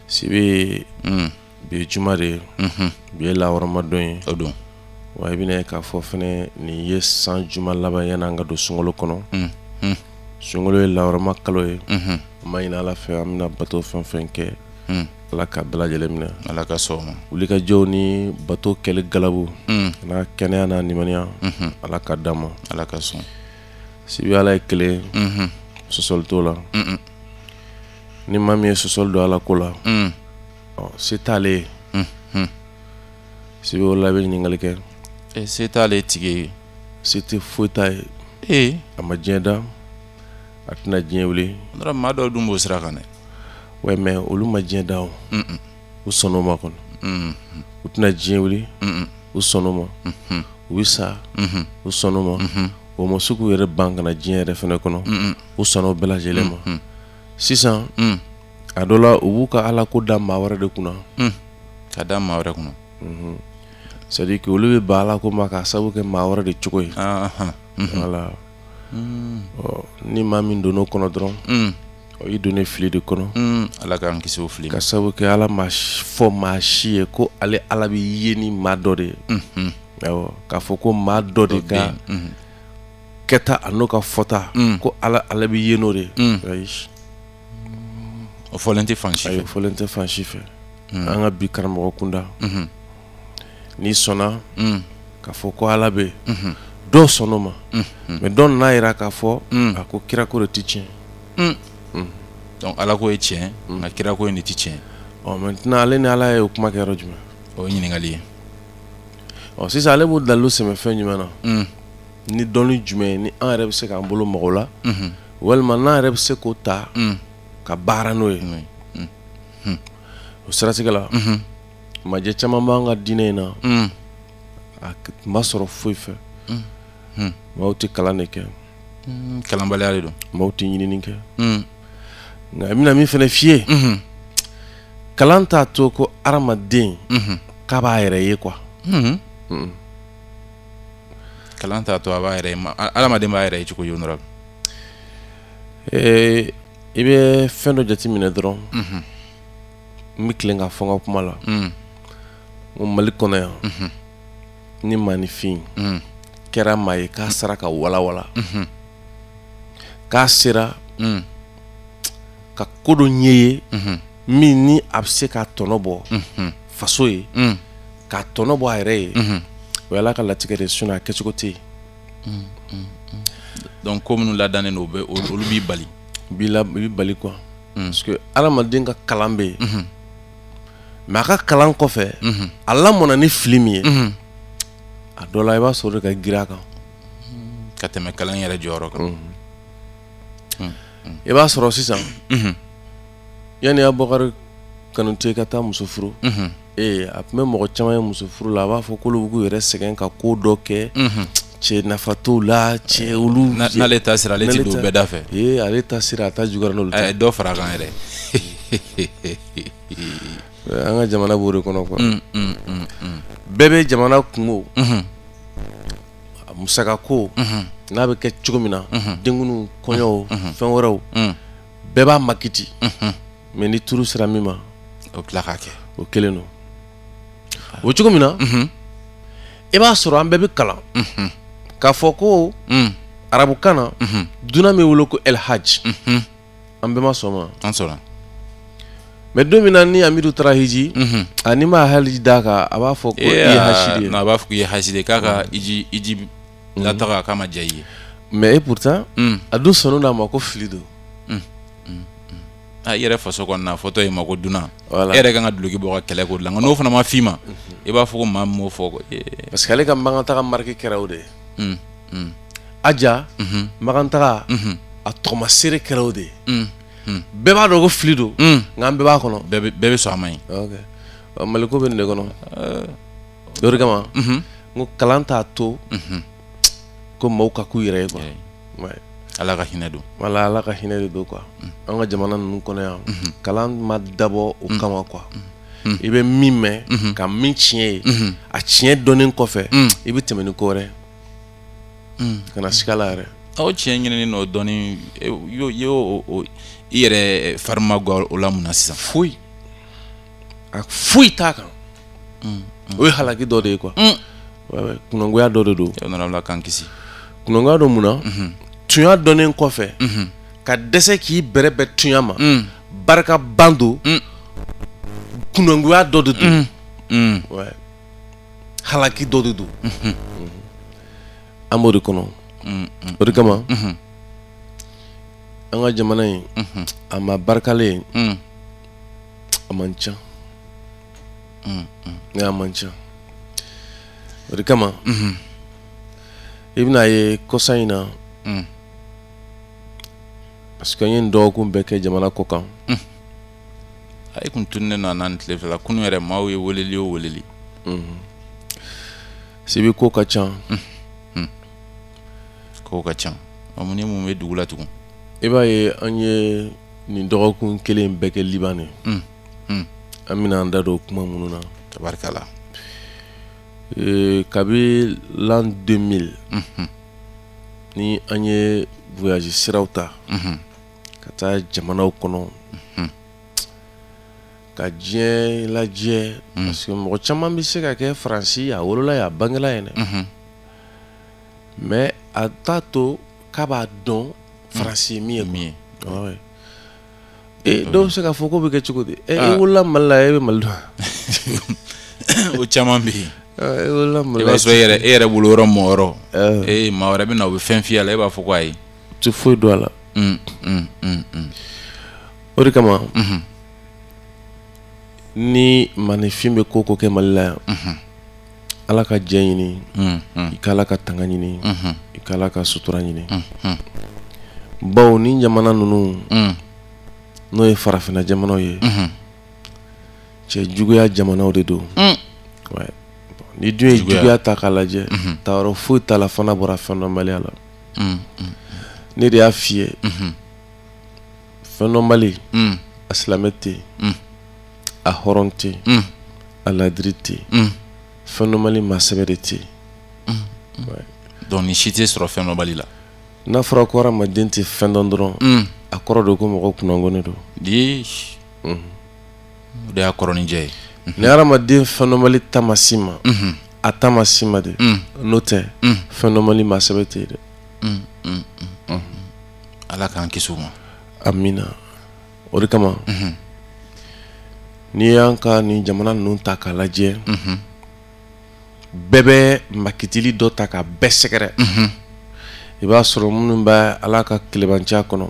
Sibi, bi ye juma de ye, bi ye lahɔrɔma don ye. O don. Wa i bɛna ye k'a fɔ fɛnɛ nin ye san juma laban yanni an ka don sunkalo kɔnɔ. Sunkalo ye lahɔrɔma kalo ye. An b'a ɲini Ala fɛ, an bɛna bato fɛn fɛn kɛ, Ala ka bɛɛ lajɛlen minɛ. Ala ka sɔn o ma. Wulikajɔw ni bato kɛli galabu n'a kɛnɛya n'a nimaniya, Ala ka d'an ma. Ala ka sɔn. Sibi, Ala ye kelen, sɔsɔli t'o la. Ni maa min ye sɔsɔli don Ala ko la, ɔ se t'ale ye. Sibi, o la i bɛ ɲininkali kɛ. Se t'ale tigi ye. Se tɛ foyi t'a ye. A ma diɲɛ da, a tɛna diɲɛ wuli. Maa dɔw dun b'o sira kan dɛ. Ouais, mais olu ma diɲɛ da o, u sɔnn'o ma kɔni. U tɛna diɲɛ wuli, u sɔnn'o ma. U bɛ sa, u sɔnn'o ma. O ma se k'u yɛrɛ ban ka na diɲɛ yɛrɛ fɛnɛ kɔnɔ, u sɔnn'o bɛɛ lajɛlen ma. Sisan, a dɔ la, u b'u ka Ala ko da maa wɛrɛ de kunna. Ka da maa wɛrɛ kunna. C'est à dire que olu bɛ ban Ala ko ma k'a sababu kɛ maa wɛrɛ de cogo ye. Voilà. Ɔ, ni maa min donn'o kɔnɔ dɔrɔn, ɔ, i donnen fili de kɔnɔ. Ala k'an kisi o fili ma. Ka sababu kɛ Ala ma fɔ maa si ye ko ale Ala bɛ ye ni maa dɔ de ye. Awɔ, k'a fɔ ko maa dɔ de ka kɛta a n'o ka fɔta, ko Ala bɛ ye n'o de ye. Ayi. O fɔlen tɛ fan si Ayi, fɛ. o fɔlen tɛ fan si fɛ. An ka bi karamɔgɔ kunda, n'i sɔnna k'a fɔ ko Ala bɛ yen, dɔw sɔnn'o ma, mais dɔw nana yira k'a fɔ a ko kira ko de tɛ tiɲɛ. Donc Ala ko ye tiɲɛ, nka kira ko in de tɛ tiɲɛ. Ɔ, maintenant ale ni Ala ye o kuma kɛ yɔrɔ jumɛn? O ye ɲininkali ye. Ɔ, sisan ale b'o dalilu sɛmɛ fɛn jumɛn na? Ni dɔnni jumɛn ye ni an yɛrɛ bɛ se k'an bolo mago la, walima n'an yɛrɛ bɛ se k'o ta ka baara n'o ye? O siratigɛ la, majɛ caman b'an ka diinɛ in na, a ma sɔrɔ foyi fɛ. Maaw tɛ kalan de kɛ. Kalanbaliya de don. Maaw tɛ ɲinini kɛ. Nka n bɛna min fana f'i ye, kalan t'a to ko hadamaden k'a b'a yɛrɛ ye quoi. Kalan t'a to a b'a yɛrɛ ye, hadamaden b'a yɛrɛ ye cogo di, honorable? I bɛ fɛn dɔ jateminɛ dɔrɔn, n bɛ tilen k'a fɔ n ka kuma la, n ko Mali kɔnɔ yan, ni maaninfin kɛra maa ye k'a sera ka walawala, k'a sera ka ko dɔ ɲɛ ye min ni a bɛ se k'a tɔnɔ bɔ faso ye, k'a tɔnɔ bɔ a yɛrɛ ye, o ye Ala ka latigɛ de ye, sinon a kɛcogo tɛ yen. Donc ko minnu ladannen don, olu b'i bali. B'i la, i b'i bali quoi, parce que hadamaden ka kalan bɛ yen, mais a ka kalan kɔfɛ, a lamɔna ni fili min ye, a dɔ la i b'a sɔrɔ o de ka girin a kan ka tɛmɛ kalan yɛrɛ jɔyɔrɔ kan. I b'a sɔrɔ sisan, yanni Abubakari Kanute ka taa muso furu, ee, a tun bɛ mɔgɔ caman ye muso furu la, a b'a fɔ k'olu b'u k'u yɛrɛ sɛgɛn ka ko dɔ kɛ, cɛ nafa t'o la, cɛ olu. N'ale ta sera, ale ti don bɛɛ da fɛ. Ee, ale ta sera, a ta juguyara n'olu ta. Dɔ fara a kan yɛrɛ. An ka jamana b'o de kɔnɔ quoi. Bɛɛ bɛ jamana kungo, musaka ko n'a bɛ kɛ cogo min na, denkundiw, kɔɲɔw, fɛn wɛrɛw, bɛɛ b'a makiti, mais ni turu sera min ma, o tila k'a kɛ. O kelen don. O cogo min na, i b'a sɔrɔ an bɛɛ bɛ kalan k'a fɔ ko arabukan na, dunan bɛ wele ko El Hadj. An bɛɛ ma sɔn ma? An sɔnna. Mais don min na ni Amidu taara hiji, a ni ma hali d'a kan, a b'a fɔ ko i ye hasidi ye. Non, a b'a fɔ k'i ye hasidi ye, k'a ka iji lataga k'a ma diya i ye. Mais et pourtant, a dun sɔnn'o n'a ma ko fili don. A i yɛrɛ faso kɔnɔna fɔtɔ ye ma ko dunan. Voilà. E yɛrɛ kan ka duloki bɔ ka kɛlɛ k'o de la, nka n'o fana ma f'i ma, i b'a fɔ ko maa min m'o fɔ ko. Parce que ale ka Makan taga marque kɛra o de ye. Aja Makan taga a tɔgɔmasere kɛra o de ye. Bɛɛ b'a dɔn ko fili don, nka an bɛɛ b'a kɔnɔ. Bɛɛ bɛ sɔn a ma yen. Ok, Mali ko bɛ nin de kɔnɔ. O de kama n ko kalan t'a to ko maaw ka k'u yɛrɛ ye quoi. Ouais. Ala ka hinɛ don. Wala, Ala ka hinɛ de don quoi. An ka jamana ninnu kɔnɔ yan, kalan ma dabɔ o kama quoi. I bɛ min mɛn ka min tiɲɛ ye, a tiɲɛ dɔnnen kɔfɛ, i bɛ tɛmɛ ni ko wɛrɛ ka na siga la yɛrɛ. Aw tiɲɛ ɲinini n'o dɔnni, i y'o i yɛrɛ fari ma gan o la mun na sisan? Foyi. A foyi t'a kan. O ye halaki dɔ de ye quoi. Kunangoya dɔ de don. Ala k'an kisi. Kunangoya dɔ mun na? Tunya dɔnnen kɔfɛ, ka dɛsɛ k'i bɛrɛ bɛn tunya ma, barika ban don, kunangoya dɔ de don. Halaki dɔ de don. An b'o de kɔnɔ. O de kama, an ka jamana in, a ma barikalen, a man ca. Ne a man ca. O de kama, i bɛna ye kɔsa in na, parce que an ye nin dɔgɔkun bɛɛ kɛ jamana kɔ kan. A kun tununnen don a n'a tile fila kunun yɛrɛ, maaw ye weleli o weleli. Sibi, ko ka ca. Kow ka ca. Mun ni mun bɛ dugu la tugun? I b'a ye, an ye nin dɔgɔkun kelen bɛɛ kɛ Liban de. An bɛna an da don kuma minnu na. Tabarikala. Kabi l'an 2000 ni an ye voyage siraw ta ka taa jamanaw kɔnɔ ka diɲɛ lajɛ, parce que mɔgɔ caman bɛ se ka kɛ Faransi, a wolola yen, a bangela yen dɛ, mais a t'a to k'a b'a dɔn Faransi ye min ye. Min ye. Quoi, dɔw bɛ se k'a fɔ k'o bɛ kɛ cogo di? E wolola Mali la, e bɛ Mali dɔn? O caman bɛ yen. E wolola Mali I la. b'a sɔrɔ e yɛrɛ wolo yɔrɔ, mɔ yɔrɔ, ee, maa wɛrɛ bɛ na, o bɛ fɛn f'i la, e b'a fɔ ko ayi. Tɛ foyi dɔn a la. O de kama, ni maaninfin bɛ ko o ko kɛ Mali la yan, Ala ka jɛ ɲini, i ka Ala ka tanga ɲini, i ka Ala ka sutura ɲini, bawo ni jamana ninnu, n'o ye farafinna jamanaw ye, cɛ juguya jamanaw de don. Ouais. Ni dun ye juguya ta k'a lajɛ, taayɔrɔ foyi t'a la fo n'a bɔra fɛndɔnbaliya la. Ne de y'a f'i ye, fɛndɔnbali, a silamɛ tɛ yen, a hɔrɔn tɛ yen, a ladiri tɛ yen, fɛndɔnbali maa sɛbɛ de tɛ yen. Donc ni si tɛ sɔrɔ fɛndɔnbali la. N'a fɔra ko hadamaden tɛ fɛn dɔn dɔrɔn, a kɔrɔ don ko mɔgɔ kunnangɔnnen don. O de y'a kɔrɔnijɛ ye. Ni hadamaden fɛndɔnbali ta ma s'i ma, a ta ma s'i ma de. N'o tɛ, fɛndɔnbali maa sɛbɛ tɛ yen dɛ. Ala k'an kisi o ma. Amina. O de kama, n'i y'an ka nin jamana ninnu ta k'a lajɛ, bɛɛ bɛ makitili dɔ ta ka bɛɛ sɛgɛrɛ. I b'a sɔrɔ minnu bɛ Ala ka tilebanciya kɔnɔ,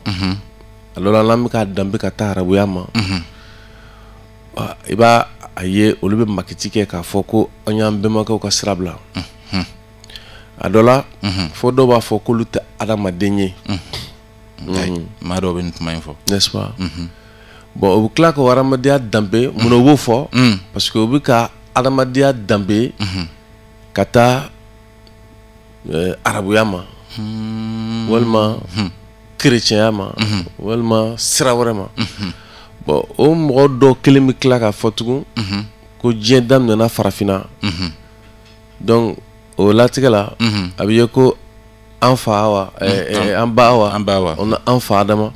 a dɔ la n'an bɛ ka danbe ka taa arabuya ma, i b'a a ye olu bɛ makiti kɛ k'a fɔ ko an y'an bɛnbakɛw ka sira bila. A dɔ la, fo dɔw b'a fɔ k'olu tɛ adamaden ye. Maa dɔw bɛ nin kuma in fɔ. N'est-ce pas? Bon, u bɛ tila ka adamadenya danbe. Mun na u b'o fɔ? Parce que u bɛ ka adamadenya danbe ka taa arabuya ma, walima kerecɛnya ma, walima sira wɛrɛ ma. Bon, o mɔgɔ dɔw kelen bɛ tila k'a fɔ tugun ko diɲɛ daminɛna farafinna. Donc o latigɛ la, a bɛ ye ko an fa Awa, an ba Awa, An ba Awa. An fa Adama,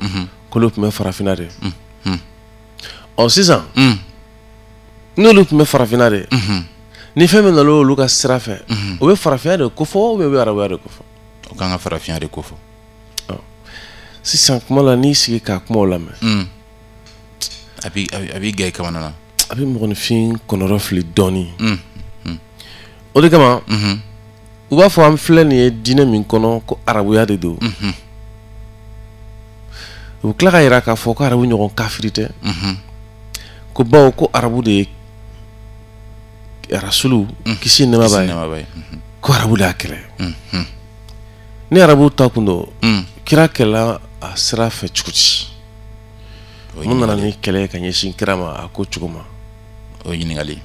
k'olu tun bɛ farafinna de. Ɔ, sisan n'olu tun bɛ farafinna de, ni fɛn min nana olu ka sira fɛ, o bɛ farafinya de kofɔ ou bien o bɛ arabuya de kofɔ? O kan ka farafinya de kofɔ. Sisan kuma la, n'i sigi k'a kumaw lamɛn, A b'i gɛn i kamana na. A bɛ mɔgɔninfin kɔnɔrɔ fili dɔɔnin. O de kama u b'a fɔ an filɛ nin ye diinɛ min kɔnɔ, ko arabuya de don. U bɛ tila ka yira k'a fɔ ko arabu ɲɔgɔn kafiri tɛ, ko bawo ko arabu de ye rasulu, kisi ni nɛɛma b'a Kisi ye, nɛɛma b'a ye. ko arabu de y'a kɛlɛ. Ni arabu ta kun don, kira kɛlɛ a sira fɛ cogo di? O ye Mun nana ɲininkali. ni kɛlɛ ye ka ɲɛsin kira ma a ko cogo ma? O ye ɲininkali.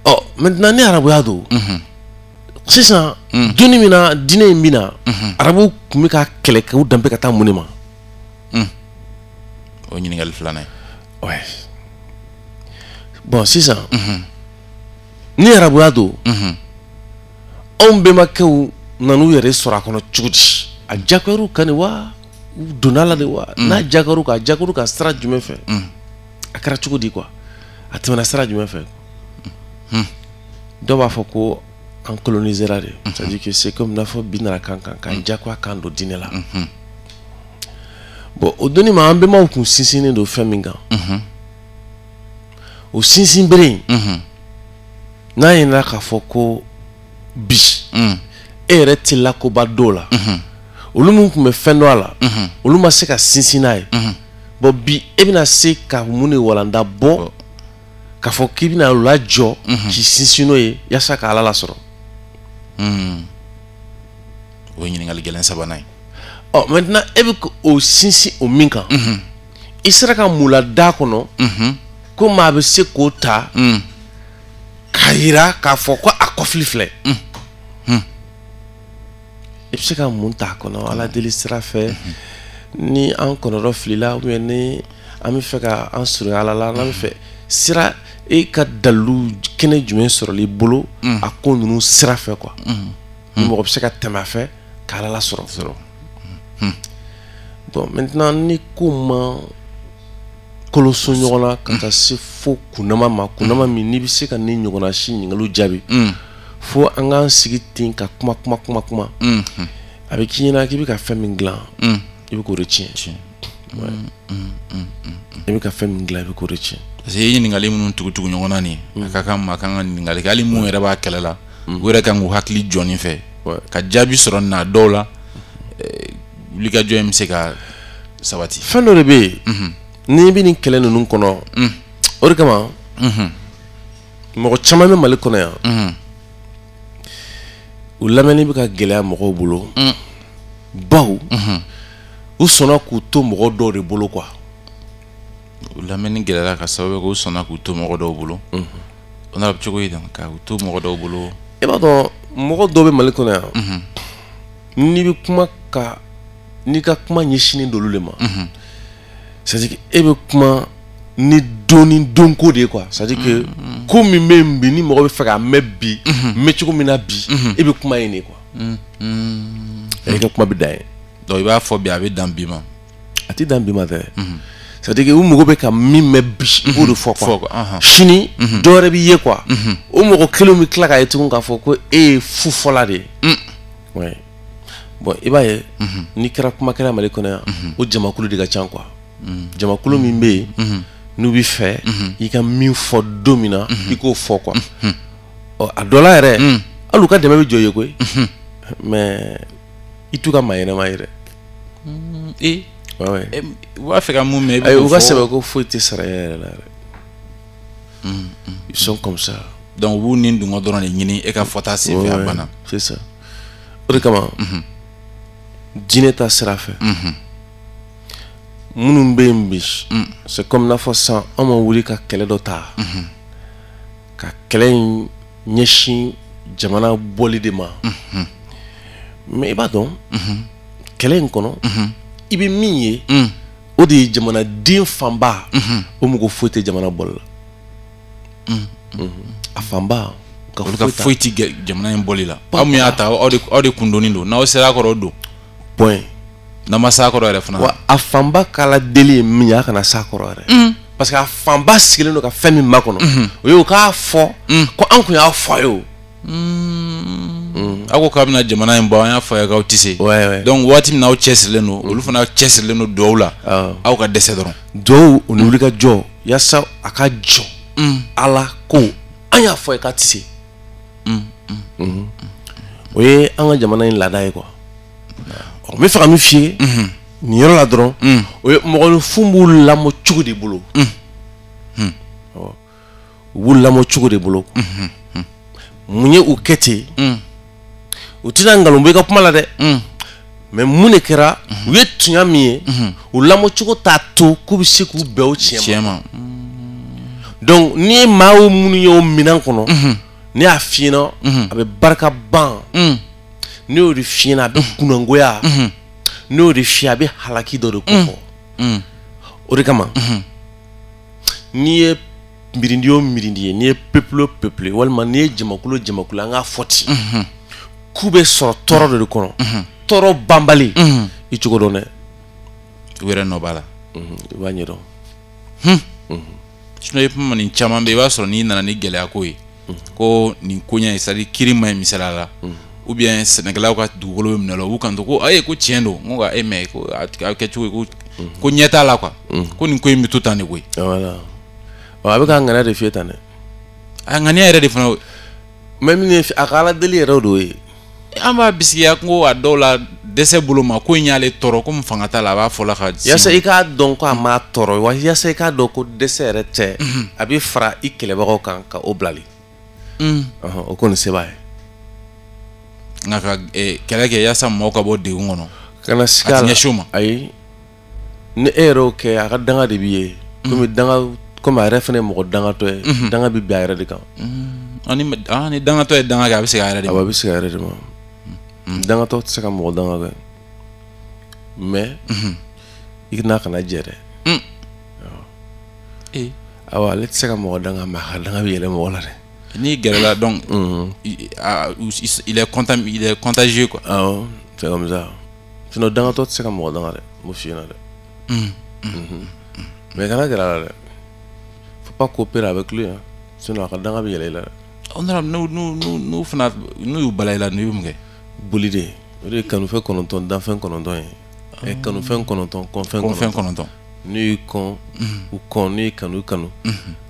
Ɔ, maintenant ni arabuya don, sisan donni min na diinɛ in bɛ na, arabu tun bɛ ka kɛlɛ kɛ u danbe ka taa mun de ma? O ye ɲininkali filanan ye. Ouais. Bon, sisan ni arabuya don, anw bɛnbakɛw nan'u yɛrɛ sɔrɔ a kɔnɔ cogo di? A diyagoyar'u kan de wa, u donna la de wa? N'a diyagoyar'u kan, a diyagoyar'u kan sira jumɛn fɛ? A kɛra cogo di quoi? A tɛmɛna sira jumɛn fɛ? Dɔw b'a fɔ ko an colonisera de, c'est à dire que c'est comme n'a fɔ bi nana kan kan k'an diyagoya kan don diinɛ la. Bon, o donni ma, an bɛnbaw kun sinsinnen don fɛn min kan, o sinsin bere in, n'a yira k'a fɔ ko bi e yɛrɛ tɛ lakoba dɔw la, olu min tun bɛ fɛn dɔn a la, olu ma se ka sinsin n'a ye. Bon, bi e bɛna se ka mun de walanda bɔ k'a fɔ k'i bɛna lajɔ k'i sinsin n'o ye yaasa ka Ala lasɔrɔ? O ye ɲininkali gɛlɛn sabanan ye. Ɔ, maintenant e bɛ o sinsin o min kan, i sera ka mun la da kɔnɔ ko maa bɛ se k'o ta k'a yira k'a fɔ ko a kɔfili filɛ? I bɛ se ka mun t'a kɔnɔ Ala deli sira fɛ ni an kɔnɔdɔ filila, ou bien ni an bɛ fɛ ka an surunya Ala la, n'an bɛ fɛ sira, e ka dalilu kɛnɛ jumɛn sɔrɔli i bolo a ko ninnu sira fɛ quoi, ni mɔgɔ bɛ se ka tɛmɛ a fɛ k'Ala lasɔrɔ? Bon, maintenant ni ko ma koloso ɲɔgɔn na ka taa se fo kunnama ma, kunnama min n'i bɛ se ka ni ɲɔgɔnna si ɲininkaliw jaabi, fo an k'an sigi ten ka kuma kuma kuma kuma, a bɛ k'i ɲɛna k'i bɛ ka fɛn min dilan, i bɛ k'o de tiɲɛ. I bɛ ka fɛn min dilan, i bɛ k'o de tiɲɛ. Parce que i ye ɲininkali minnu tugu tugu ɲɔgɔn na nin, a ka kan maa kan ka ɲininkali kɛ, hali mun yɛrɛ b'a kɛlɛ la, u yɛrɛ kan k'u hakili jɔ nin fɛ ka jaabi sɔrɔ nin na dɔw la, wulikajɔ in bɛ se ka sabati. Fɛn dɔ de bɛ yen n'i bɛ nin kɛlɛ ninnu kɔnɔ, o de kama mɔgɔ caman bɛ Mali kɔnɔ yan, u lamɛnni bɛ ka gɛlɛya mɔgɔw bolo, bawo u sɔnna k'u to mɔgɔ dɔw de bolo quoi. U lamɛnni gɛlɛyara ka sababu kɛ u sɔnna k'u to mɔgɔ dɔw bolo. O n'a bɛ cogo di ka u to mɔgɔ dɔw bolo? I b'a dɔn, mɔgɔ dɔw bɛ Mali kɔnɔ yan, n'i bɛ kuma ka n'i ka kuma ɲɛsinnen don olu de ma, c'est à dire que e bɛ kuma ni donni donko de ye quoi. C'est à dire que ko min bɛ yen bi, ni mɔgɔ bɛ fɛ k'a mɛn bi, mɛn cogo min na bi, e bɛ kuma yen de quoi. E ka kuma bɛ dan yen. Donc i b'a fɔ bi, a bɛ dan bi ma. A tɛ dan bi ma dɛ, c'est à dire que u mago bɛ ka min mɛn bi, i b'o de fɔ quoi. Sini dɔ wɛrɛ b'i ye quoi, o mɔgɔ kelen bɛ tila k'a ye tugun k'a fɔ ko e ye fufɔla de ye. Ouais, bon, i b'a ye n'i kɛra kumakɛla Mali kɔnɔ yan, o jamakulu de ka ca quoi. Jamakulu min bɛ yen n'u bɛ fɛ i ka min fɔ don min na, i k'o fɔ quoi. Ɔ, a dɔ la yɛrɛ, hali u ka dɛmɛ bɛ jɔ i ye koyi, mais i t'u ka maa ɲɛnama ye dɛ. Ee. Ouais. U b'a fɛ ka mun mɛn, i Ayi, b'o u ka fɔ. Sɛbɛ ko foyi tɛ sara e yɛrɛ la yɛrɛ. Ils sont comme ça. Donc u b'u ni dungɔ dɔrɔn de ɲini e ka fɔta senfɛ, a banna. C'est ça. O de kama diinɛ ta sira fɛ, minnu bɛ yen bi, c'est comme n'a fɔ sisan an ma wuli ka kɛlɛ dɔ ta ka kɛlɛ in ɲɛsin jamana bɔli de ma, mais i b'a dɔn kɛlɛ in kɔnɔ, i bɛ min ye, o de ye jamanaden fanba, o mɔgɔ foyi tɛ jamana bɔli la, a fanba u ka Olu ka foyi t'a foyi ti jamana in bɔli la. Aw min y'a ta, aw de kundonnen don, n'aw sera a kɔrɔ, o don. Point. N'aw ma s'a kɔrɔ yɛrɛ fana. Wa a fanba k'ala deli ye min ye, a kana s'a kɔrɔ yɛrɛ, parce que a fanba sigilen don ka fɛn min makɔnɔ, o ye o k'a fɔ ko an kun y'a fɔ a ye o. Aw ko k'a bɛna jamana in bɔ, an y'a fɔ a ye k'aw tɛ se. Donc waati min na aw cɛsirilen don, olu fana cɛsirilen don duwawu la, aw ka dɛsɛ dɔrɔn. Duwawu o ni wuli ka jɔ yaasa a ka jɔ, Ala ko an y'a fɔ a ye k'a tɛ se. O ye an ka jamana in laada ye quoi. Ɔ, n bɛ fɛ ka min f'i ye nin yɔrɔ la dɔrɔn, o ye mɔgɔninfin b'u lamɔ cogo de bolo. Ɔ, u b'u lamɔ cogo de bolo. Mun ye u kɛ ten? U tɛna nkalon bɔ i ka kuma la dɛ, mais mun de kɛra? U ye tunya min ye, u lamɔcogo t'a to k'u bɛ se k'u bɛn o tiɲɛ ma. Tiɲɛ ma. Donc n'i ye maa o minnu ye o minɛn kɔnɔ, ne y'a f'i ɲɛna, a bɛ barika ban. Ne y'o de f'i ɲɛna, a bɛ kunnangoya. Ne y'o de f'i ye, a bɛ halaki dɔ de ko fɔ. O de kama n'i ye mirindi o mirindi ye, n'i ye peuple o peuple ye, walima n'i ye jamakulu o jamakulu, an k'a fɔ ten, k'u bɛ sɔrɔ tɔɔrɔ dɔ de kɔnɔ, tɔɔrɔ banbali, i cogo dɔn dɛ. U yɛrɛ nɔ b'a la. I b'a ɲɛdɔn. Sinon i kuma nin caman bɛ, i b'a sɔrɔ n'i nana ni gɛlɛya ko ye, ko nin ko ɲɛ, c'est à dire kiiri ma ɲi misaliya la, ou bien sɛnɛkɛlaw ka dugukolo bɛ minɛ la, u kanto ko ayi, ko tiɲɛ don, n ko e mais ko a kɛ cogo ko ɲɛ t'a la quoi, ko nin ko in bɛ to tan de koyi. Voilà, a bɛ k'a ŋaniya de fiyɛ tan dɛ. A ŋaniya yɛrɛ de fana. Mais min ye a ka ala deli yɛrɛ d'o ye. An b'a bisigiya ko a dɔw la dɛsɛ bolo ma, ko in y'ale tɔɔrɔ, komi fanga t'a la, a b'a fɔ la ka. Yasa i k'a dɔn ko a m'a tɔɔrɔ wa, yasa i k'a dɔn ko dɛsɛ yɛrɛ tɛ, a bɛ fara i kɛlɛbagaw kan ka o bilali. O kɔni se b'a ye. Nka ka kɛlɛ kɛ yasa mɔgɔw ka bɔ degun kɔnɔ. Kana sigi a la. A ti ɲɛsin o ma. Ayi, ni e yɛrɛ y'o kɛ, a ka danga de b'i ye. Komi danga, komi a yɛrɛ fana ye mɔgɔ dangatɔ ye, danga bɛ bin a yɛrɛ de kan. Ni dangatɔ ye danga kɛ, a bɛ segin a yɛrɛ de ma. Awɔ, a bɛ segin a yɛrɛ de ma. Dangatɔ tɛ se ka mɔgɔ danga kɛ, mais i n'a kana jɛ dɛ. Awɔ, ale tɛ se ka mɔgɔ danga, mais a ka danga bɛ yɛlɛ mɔgɔ la dɛ. N'i gɛrɛla donc, il est contagieux quoi. Awɔ, c'est comme ça. Sinon dangatɔ tɛ se ka mɔgɔ danga dɛ, n b'o f'i ɲɛna dɛ. Mais kana gɛrɛ a la dɛ. Faut pas coopérer avec lui hein. Sinon a ka danga bɛ yɛlɛ i la dɛ. Honorable, n'u fana n'u y'u bala i la, n'u bɛ mun kɛ? Boli de, o de ye kanufɛn 9, danfɛn 9 ye. Kanufɛn 9, kɔnfɛn 9. N'u y'i kɔn, u kɔn, n'u y'i kanu, u kanu.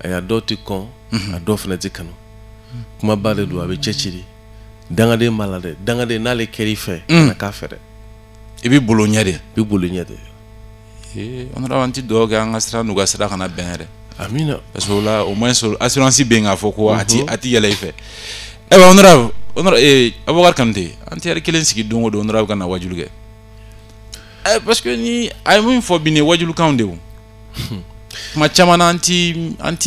Ayi, a dɔw tɛ kɔn, a dɔw fana tɛ kanu. Kumaba de don, a bɛ cɛ ci de. Dangaden b'a la dɛ, dangaden n'ale kɛr'i fɛ, kana k'a fɛ dɛ. I bɛ bolo ɲɛ de. I bɛ bolo ɲɛ de. Honorable, an ti dugawu kɛ an ka sira n'u ka sira kana bɛn yɛrɛ. Amina. Parce que o la, au moins assurance bɛ yen k'a fɔ ko a ti yɛlɛ i fɛ. Ayiwa honorable, Abubakar Kanute, an tɛ ɛri kelen sigi don o don, honorable ka na wajulu kɛ. Parce que ni a ye min fɔ bi, nin ye wajulukanw de ye o. Kuma caman na an ti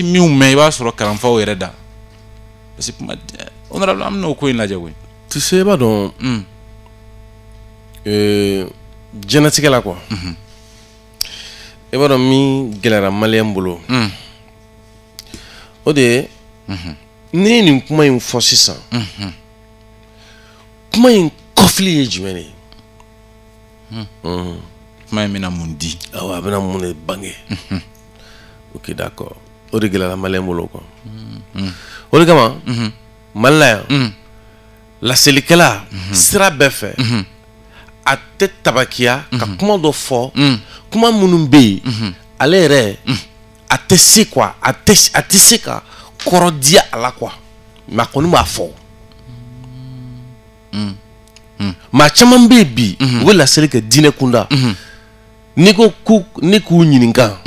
minw mɛn, i b'a sɔrɔ kalanfaw yɛrɛ da. Parce que kuma, honorable, an bɛn'o ko in lajɛ koyi. Tu sais, i b'a dɔn. Diɲɛlatigɛ la quoi. I b'a dɔn min gɛlɛyara maliyɛn bolo. O de ye. Ne ye nin kuma in fɔ sisan. Kuma in kɔfili ye jumɛn de ye? Kuma in bɛna mun di? Awɔ, a bɛna mun de bange? Ok, d'accord. O de gɛlɛyara maliyɛn bolo quoi. O de kama, Mali la yan, laselikɛla sira bɛɛ fɛ, a tɛ tabakiya ka kuma dɔ fɔ, kuma minnu bɛ yen, ale yɛrɛ a tɛ se quoi, a tɛ se ka kɔrɔ diya a la quoi, mais a kɔni b'a fɔ. Maa caman bɛ yen bi, u bɛ laseli kɛ diinɛ kunda. N'i ko ko ne k'u ɲininka,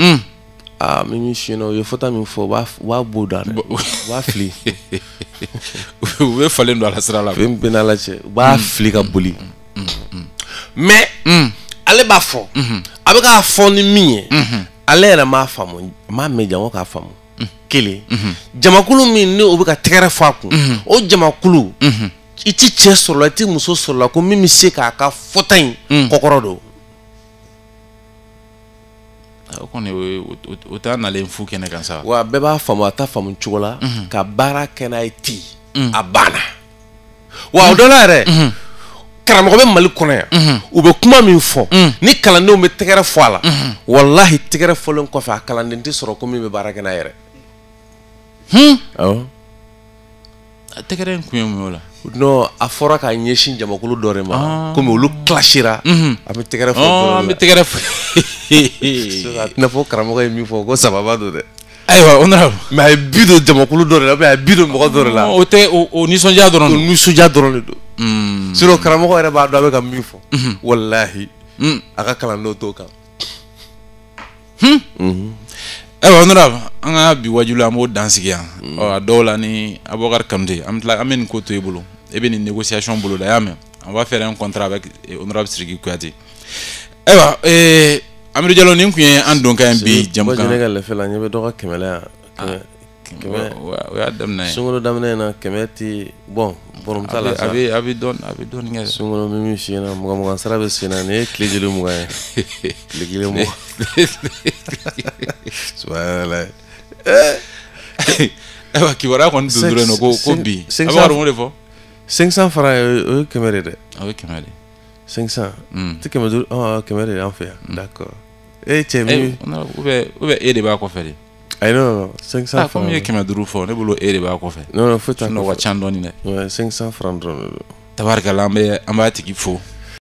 aa, n bɛ min f'i ɲɛna, u ye fɔta min fɔ, u b'a b'o da dɛ, u b'a fili. U bɛ falen don a la sira la. Fɛn bɛɛ n'Ala cɛ, u b'a fili ka boli. Mais ale b'a fɔ, a bɛ k'a fɔ ni min ye, ale yɛrɛ m'a faamu, a m'a mɛn janko k'a faamu. Kelen, jamakulu min ni o bɛ ka tɛgɛrɛ fɔ a kun, o jamakulu, i ti cɛ sɔrɔ la, i ti muso sɔrɔ la ko min bɛ se k'a ka fɔta in kɔkɔrɔ don. O kɔni o t'a nalen fu kɛnɛ kan sa. Wa bɛɛ b'a faamu, a t'a faamu cogo la, ka baara kɛ n'a ye ten, a banna. Wa o dɔ la yɛrɛ, karamɔgɔ bɛ Mali kɔnɔ yan, u bɛ kuma min fɔ, ni kalandenw bɛ tɛgɛrɛ fɔ a la, walahi tɛgɛrɛ fɔlen kɔfɛ, a kalanden tɛ sɔrɔ ko min bɛ baara kɛ n'a yɛrɛ. Awɔ. A tɛgɛrɛ in kun ye mun ye o la? Non, a fɔra k'a ɲɛsin jamakulu dɔ de ma, komi olu clashera, a bɛ tɛgɛrɛ fɔ. An bɛ tɛgɛrɛ fɔ. A tɛna fɔ karamɔgɔ ye min fɔ ko sababa don dɛ. Ayiwa honorable. Mais a ye bi don jamakulu dɔ de la, ou bien a ye bi don mɔgɔ dɔ de la. O tɛ o nisɔndiya dɔrɔn don. O nisɔndiya dɔrɔn de don. Sinon karamɔgɔ yɛrɛ b'a dɔn a bɛ ka min fɔ. Walahi, a ka kalandenw t'o kan. Ayiwa honorable, an ka bi wajulu an b'o dan sigi yan. Ɔ, a dɔw la ni Abubakar Kanute, an bɛ tila an bɛ nin ko to i bolo. E bɛ nin négociation bolo da, y'a mɛn? On va faire un contrat avec honorable Sidiki Kouyaté. Ayiwa, Amidu Jalo, nin kun ye an donkan ye bi jamukan. Ne ka lɛfɛ la, ɲɛ bɛ dɔ ka 100 la yan. 100. O y'a daminɛ ye. Sunkalo daminɛ in na, 100 ti bon bɔrɔm t'a la sa. A bɛ dɔɔnin kɛ. Sunkalo bɛ min f'i ɲɛna, 20 sara bɛ sen na, nin ye tile joli 20 ye? Tile kelen 20. Subhanallah. Ayiwa, kibaruya kɔni dondɔlen don ko bi. Abubakar mun de fɔ? 500 francs, o ye 100 de dɛ. O ye 100 de. 500. Ti 500, 100 de y'an fɛ yan. D'accord. E cɛ min. Ou bien e de b'a kɔfɛ de. Ayi, non, 500 Ah, francs. Komi i ye 500 fɔ, ne bolo e de b'a kɔfɛ. Non, non, foyi t'a Sinon o ka kɔfɛ. ca dɔɔni dɛ. Ouais, 500 francs dɔrɔn de don. Tabarikala, an bɛ an b'a tigi fo.